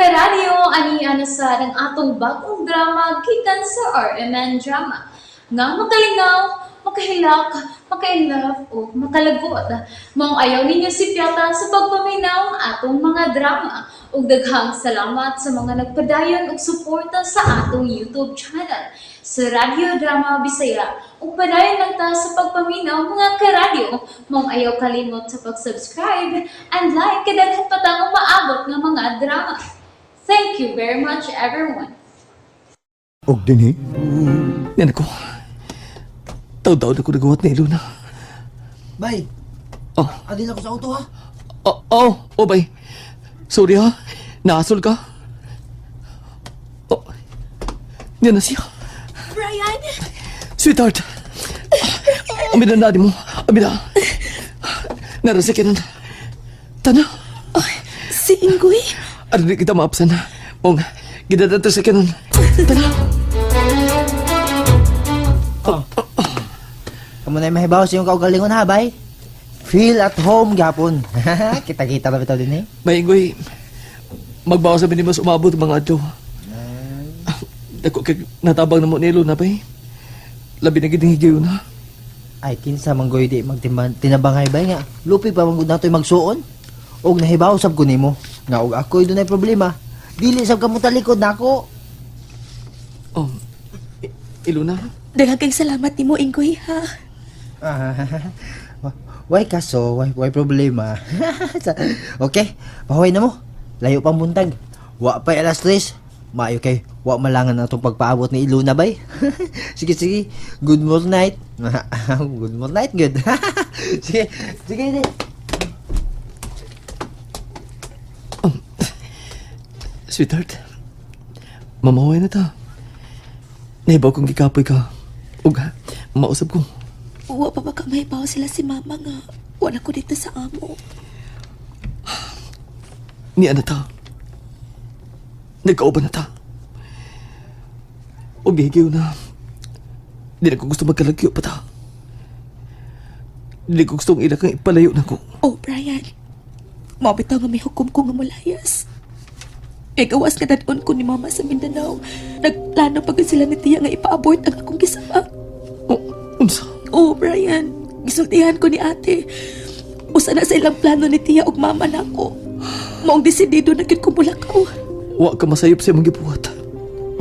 Karadyo, ani na sa ang atong bagong drama gikan sa RMN Drama nga makalingaw, makahilak, maka-inlove o makalagot. Maong ayaw ninyo sipyata sa pagpaminaw ang atong mga drama. Ug daghang salamat sa mga nagpadayon og suporta sa atong YouTube channel sa Radyo Drama Bisaya. Ug padayon lang ta sa pagpaminaw, mga karadyo. Maong ayaw kalimot sa pag-subscribe and like kay daghan pa tang umaabot nga mga drama. Thank you very much, everyone. Og dinhi Yan ako. Taw-taw na ko nagawat ni Ilona. Bay, Oh, adin ako sa auto ha. oh, bay. Sorry ha. Naasol ka. Oh, yan na siya. Brian! Sweetheart. Amina na mo. Amina. Nara sa kinan. Tana. Si Inggoy? Ano di kita maapsan? Mong, gidadaan sa kinan. Tana. Kamu na mahibaw sa iyong kaugalingon ha, bay. Feel at home gapon. Kita-kita na bitaw din eh. Bay, Ingoy. Magbawas sa minimas umabot mga adlaw. Dako kay natabang na mo ni Luna, bay. Labi na gid ang higayon na. Ay, kinsa manggoy di magtimban tinabangay bay nga. Lupi pa manggod natoy magsuon. Og nahibaw sab ko nimo nga og ako'y dunay problema. Dili sab ka mo talikod nako. Oh, Iluna? Daghang kay salamat nimo, Inggoy, ha? Ah, way kaso, way problema. Okay, pahuway na mo. Layo pang buntag. Wa pa'y 3:00. Maayo kay wa malangan atong pagpaabot ni Iluna bay. Sige, sige. Good morning night. Good morning night, good. Sige, sige. Sige. Sweetheart, mamahuay na ta. Nahibaw kong gikapoy ka. Ug, mausap ko. Wa pa ba ka mahibaw sila si Mama nga wala ko dito sa amo? Niya na ta. Nagkauban na ta. Ug higayon na. Di na ko gusto magkalagyo pa ta. Di ko gustong ila kang ipalayo na ko. Oh, Brian. Mao bitaw nga may hukom ko nga mulayas. Kay gawas nga dadon ko ni Mama sa Mindanao. Nagplano pa gud sila ni Tia nga ipa-abort ang akong gisaba. Oh, unsa? Oh, Brian. Gisultihan ko ni ate. Usa na sa ilang plano ni Tia ug mama nako. Maong desidido na gyud ko mulakaw. Wa ka masayop sa imong gibuhat.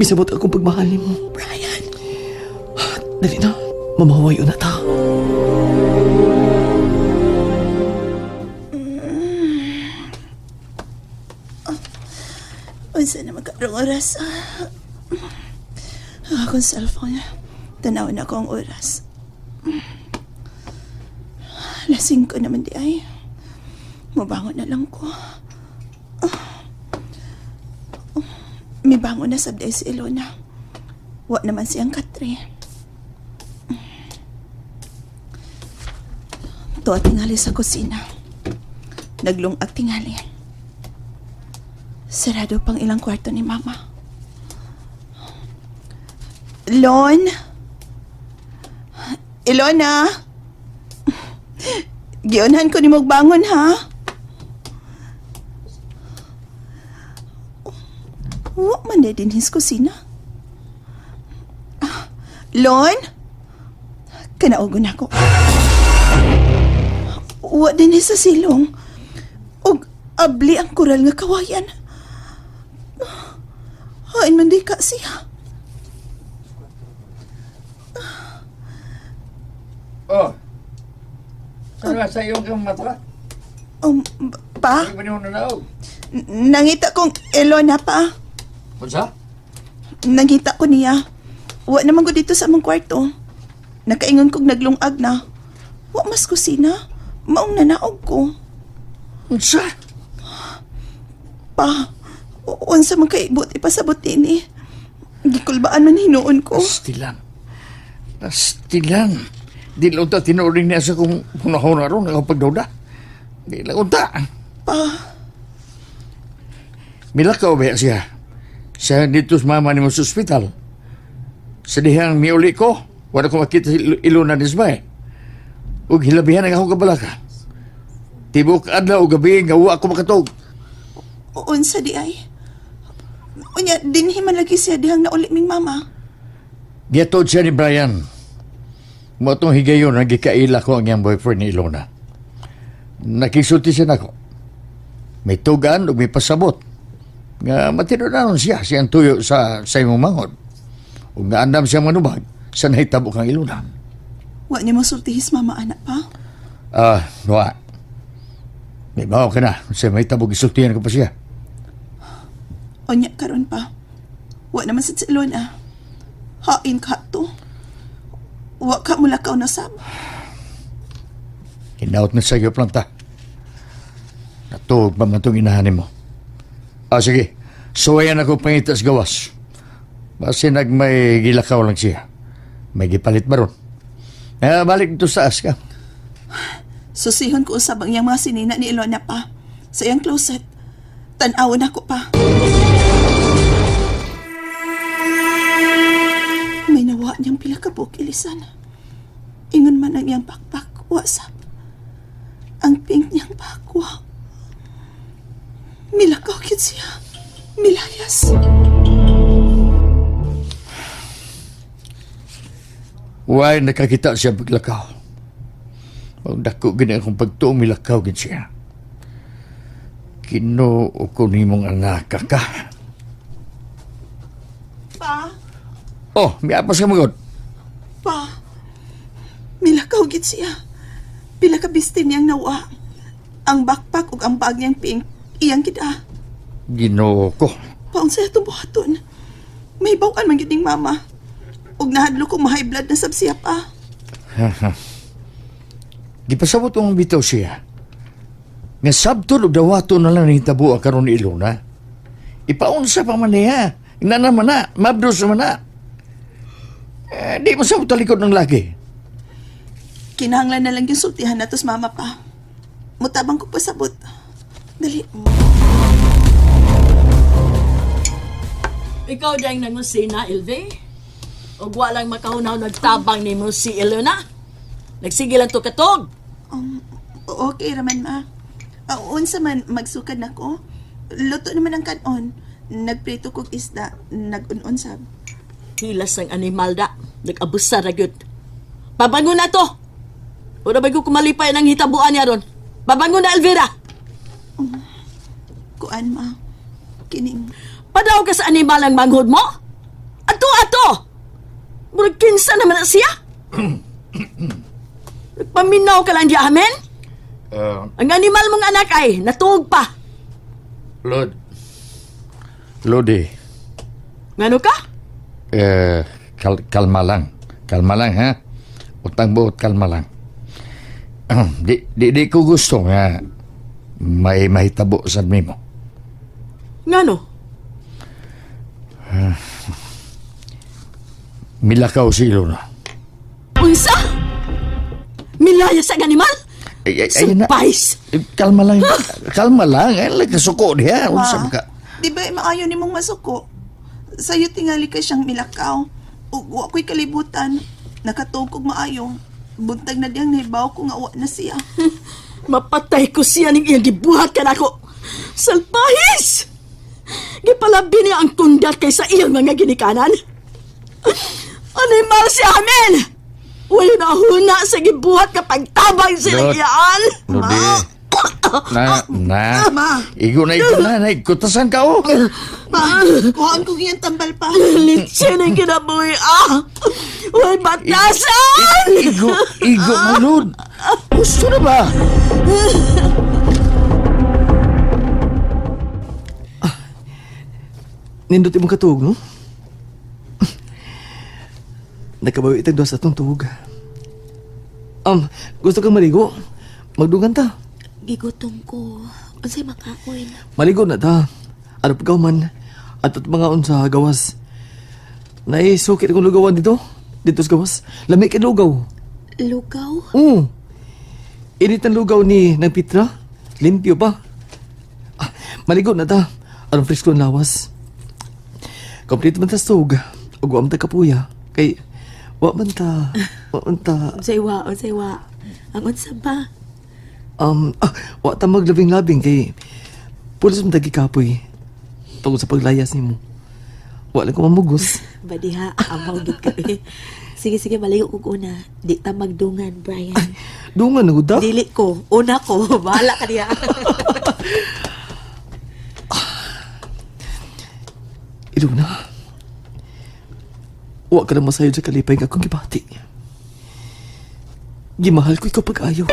Misabot akong pagmahal nimo. Brian, Dali na, mamahuay na ta. Unsa na magkarong oras? Ah, akong cellphone. Tanaw na ko ang oras. Lasing ko naman di ay. Mubangon na lang ko. Mibangon na sabday si Ilona. Wa naman siyang katre. Tuwa tingali sa kusina. Naglungag tingali. Sarado pang ilang kwarto ni Mama. Lon? Ilona? Giunhan ko ni bangon ha? Wa man na din his kusina. Ah, Lon? Kanaogon ako. Wa din sa silong. Og abli ang koral nga kawayan. Hain man di ka siya. Oh. Saan sa iyong kang mata? Pa? Hindi ba niyo nanaog? Nangita kong Elona pa. Unsa? Nangita ko niya. Wa naman ko dito sa among kwarto. Nakaingon kog naglungag na. Wa mas kusina. Maong nanaog ko. Unsa? Pa, unsa man kay buti pasabot ini. Gikulbaan man hinuon ko. Pastilan. Pastilan. Di lang unta tinuring niya sa kung hunahon na ron akong pagduda. Di lang unta. Pa, Milakaw ba siya? Siya dito sa mama ni mo sa ospital. Sa dihang miuli ko, wala ko makita si Ilona Nisbay. Ug hilabihan ang akong kabalaka. Tibok adlaw o gabi nga wa ako makatog. unsa di ay. Unya, dinhi man lagi siya dihang nauli ming mama. Giyatod siya ni Brian. Mo itong higayon ang gikaila ko ang iyang boyfriend ni Ilona. Nakisulti siya nako. May tugan o may pasabot. Nga matinunanon siya siyang tuyo sa imong mangod. Ug naandam siya manubag sa nahitabo kang Ilona. Wa ni mo sultihis mama anak pa. Ah, wa. May bawo ka na. Sa may tabo gisultihan ko pa siya. Unya karon pa. Wa naman sa Ilona. Hain ka to. Wa ka mulakaw na sab. Hinaut na sa iyo planta. Natuog pa man itong inahanin mo. Ah, sige. Suwayan ako pangitas gawas. Basi nagmay gilakaw lang siya. May gipalit ba ron? Eh, balik dito sa aska. Susihon ko usab ang iyang mga sinina ni Ilona pa. Sa iyang closet. Tan-awon ako pa. May nawa niyang pila ka buok ilisan. Ingon man ang iyang pakpak, wasap. Ang pink niyang pakwa. Milakaw gyud siya. Milayas. Why nakakita siya paglakaw? Ang dako gini akong pagtuong milakaw gin siya. Kinoo ko nimong anak ka. Pa, Oh, miapas ka magod. pa. Milakaw gyud siya. Pila ka biste niyang nawa. Ang backpack ug ang bag niyang pink, iyang gid ah. Ginoo ko. Paunsa itong buhaton? May bawaan man gyud ning mama. Ug nahadlo ko ma-high blood na sab siya pa. Gipasabot ang bitaw siya. Nga sabtol og dawato na lang nahitabo ang karon ni Ilona. Ipaunsa pa man niya. Ina man na, mabdos man na. Eh, di mo sabot talikod ng lagi. Kinahanglan na lang yung sultihan nato sa mama pa. Mutabang ko pasabot. Dali. Ikaw diyang nangusina, Ilve. Ug wa lang makahunaw nagtabang nimo si Ilona. Nagsige lang to katog. Okay raman ma. Unsa man magsukad nako. Luto naman ang kanon. Nagprito kog isda, nag-un-un sab. Hilas ang animal da. Nag-abusar na gyud. Pabangon na to. Ura ba ko kumalipay ng hitabuan niya ron? Pabangon na, Elvira. Kuan ma. Kining Padaw ka sa animal ang manghod mo? Ato, ato! Murag kinsa naman na siya? Nagpaminaw ka lang di amen? Ang animal mong anak ay natuog pa. Lord. Lodi, Ngano ka? eh, kalma lang. Kalma lang, ha? Utang buot, kalma lang. Di ko gusto nga may mahitabo sa mimo. Ngano? Milakaw si Ilona. Unsa? Milayas ang animal? Ay, ay, ay, na. Surprise! Eh, kalma lang. Kalma lang. Ay, like, kasuko diha. Unsa Ma, ba ka? Di ba maayo nimong masuko? Sayo tingali kay siyang milakaw. Ug wa ko'y kalibutan. Nakatuog kog maayo. Buntag na diyang nahibaw ko nga wa na siya. Mapatay ko siya ning iyang gibuhat kanako. Salpahis! Gipalabi niya ang kundat kaysa iyang mga ginikanan. Animal si amin! Wala na huna sa gibuhat kapag tabang silang Lot. iyaan. Lodi. Na, na. Ma. Igo na. Na, kutasan ka, oh. Pa, kuhaan ko iyang tambal pa. Litsin ang kinabuhi, ah! Uy, batasan! Igo, igo, malud. Gusto na ba? Nindot imong katuog, no? Nakabawi itag duha sa atong tuog. Gusto kang maligo? Magdugan ta. Gigutom ko. Unsay makaon? Maligo na ta. Ano pagkaw man. At mga unsa gawas. Naisukit akong lugawan dito. Dito sa gawas. Lami kay lugaw. Lugaw? Oo. Init ang lugaw ni ng Pitra. Limpyo pa. Ah, maligo na ta. Anong fresko ang lawas. Kompleto man ta sa tug. Ug wa man ta kapuya. Kay wa man ta. Wa man ta. Unsay wa, unsay wa. Ang unsa ba? Wa ta maglabing-labing kay pulos man ta gikapoy. Tungod sa paglayas nimo. Wala ko mamugos. Badiha, amaw gid ka eh. Sige, sige, maligo kog una. Di ta magdungan, Brian. Dungan na gud ta. Dili ko. Una ko. Bahala ka diha. Iluna. Wa ka na masayod sa kalipay nga akong gibati. Gimahal ko ikaw pag-ayo.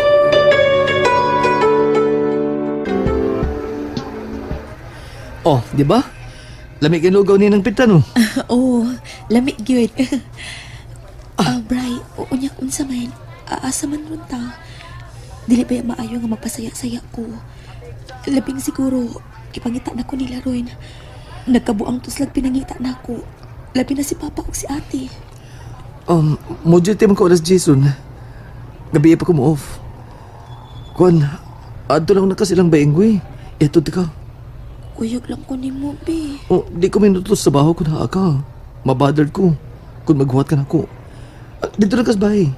Oh, di ba? Lamig ang lugaw ni ng pita, no? Oo, oh, lami gyud. Ah, Bri, unya unsa man. Aasa man ron ta. Dili ba maayo nga magpasaya-saya ko. Labing siguro ipangita na ko nila ron. Nagkabuang tuslag pinangita na ko. Labi na si Papa ug si Ate. Mo duty man ko alas Jason. Gabi pa ko mo off. Kuan, adto lang na kasi silang bainggoy. Ito ka. Kuyog lang ko nimo, be. Oh, di ko minutos sa baho kung naa ka. Mabothered ko. Kung maghuwat ka na ako. Ah, dito lang kas bahay.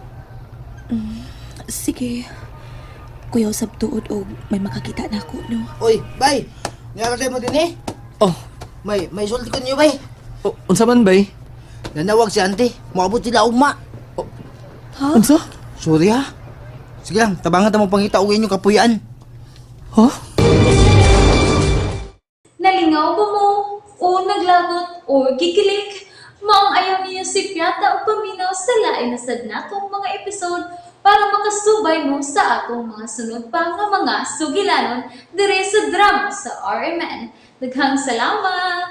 Sige. Kuya usab tuod og may makakita na ako, no? Uy, bay! Narating mo din eh. Oh, May sulti ko niyo, bay. oh unsa man bay? Nanawag si auntie. Moabot sila ugma. Ha? Unsa? Sorry ha. Sige lang, tabangan ta mo pangita og inyong kapuyan. Ha? Nalingaw ba mo? O naglagot o gikilig? Maong ayaw niyo si Piata o paminaw sa lain na sad natong mga episode para makasubay mo sa atong mga sunod pa nga mga sugilanon dire sa drama sa RMN. Daghang salamat!